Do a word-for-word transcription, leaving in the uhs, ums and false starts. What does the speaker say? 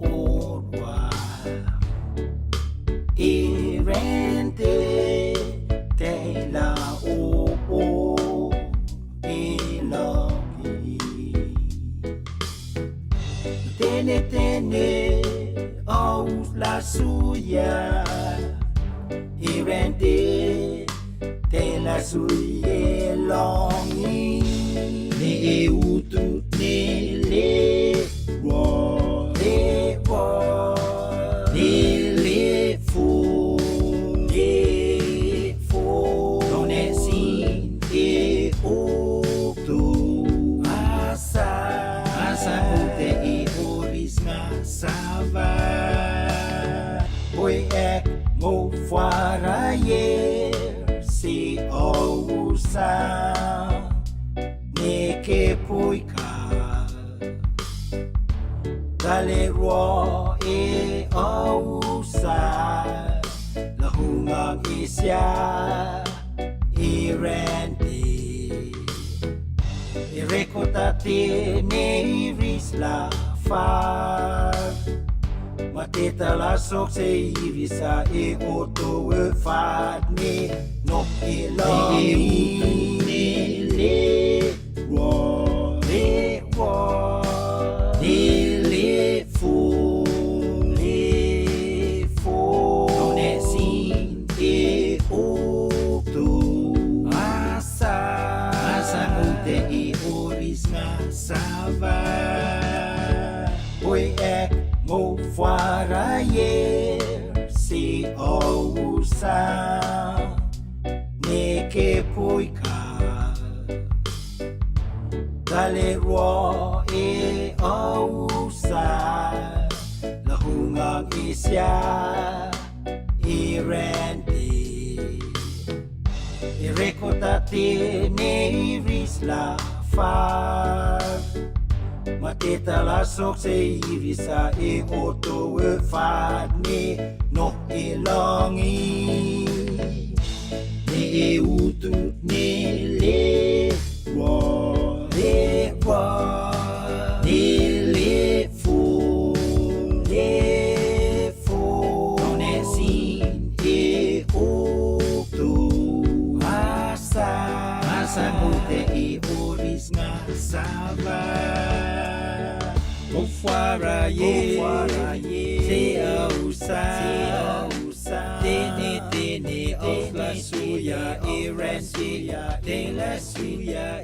Orwa. Irente, tela o o e logi. Tene tene aus la suya. Irente, tela suya e longi. Ne e utu ne le ro. Le ro. Ne le fo. Le fo. Tone sin e utu. Asa. Asa o te i oris nga sava. Hoi ek mo fara ye si o usa. Ne ke poi ka. Dale ro e o usa. La hungang isia. Irente. E rekota te ne iris la far. Mateta la sok se irisa e oto e fat ne no e la e utu ne le ro. Le ro. Ne le fo. Le fo. Tone sin e oto. Asa. Asa o te i oris nga sava. Hoi ek mo fara ye si o usa. Ne ke poi ka. Dale ro e o usa. La hungang isia. Irente. E rekota te ne iris la far. Mateta la sok se irisa e oto e fat ne no e longi. Ne e utu ne le ro. Le ro. Ne le fo. Le fo. Tone sin e oto. Asa. Asa o te i oris nga sava. Mo fara ye. Mo fara ye. Se a usa. Se a usa. Tene tene os la suya e rente. Te la suya